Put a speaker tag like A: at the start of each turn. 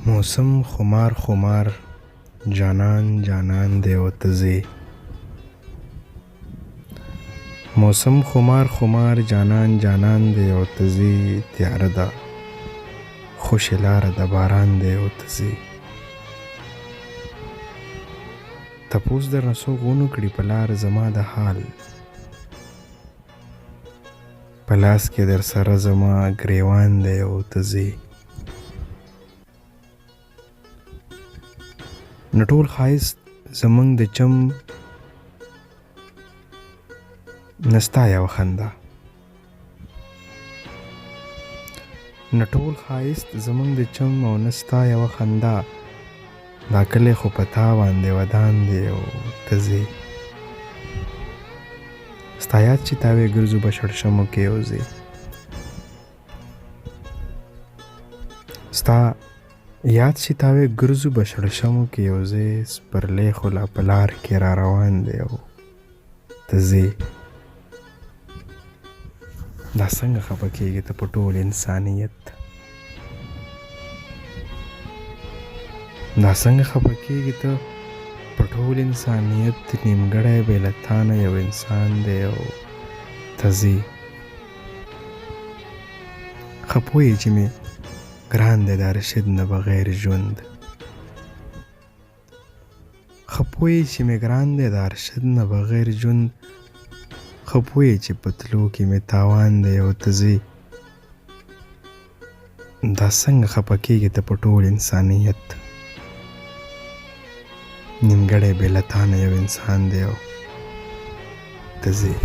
A: موسم خمار خمار جانان جانان دی او ته ځې. موسم خمار خمار جانان جانان دی او ته ځې، تیاره ده خوشې لاره د باران دی او ته ځې. تپوس درنه څوک ونه کړي په لار زما د حال، په لاس کې درسره زما ګریوان دی او ته ځې. نو ټول ښایست زمونږ د چم نه ستا یوه خندا، نه ټول ښایست زمونږ د چم او نه ستا یوه خندا، دا کلی خو په تا باندې ودان دی او ته ځې. ستا یاد چې تاوې ګرځو به شړشمو کې او ځې. ستا یاد چې تاوې ګرځو به شړشمو کې یو ځای، سپرلی خو لا په لار کې را روان دی او ته ځې. دا څنګه خفه کېږې ته په ټول انسانیت، دا څنګه خفه کېږې ته په ټول انسانیت، نیمګړی بې له تا نه یو انسان دی او ته ځې. ښه پوه یې چې مې ګران دی د ارشد نه بغیر ژوند، ښه پوه یې چې مې ګران دی د ارشد نه بغیر ژوند، ښه پوه یې چې په تلو کې مې تاوان دی او ته ځې. دا څنګه خپه کېږې ته په ټول انسانیت، نیمګړی بې له تا نه یو انسان دی او ته ځې.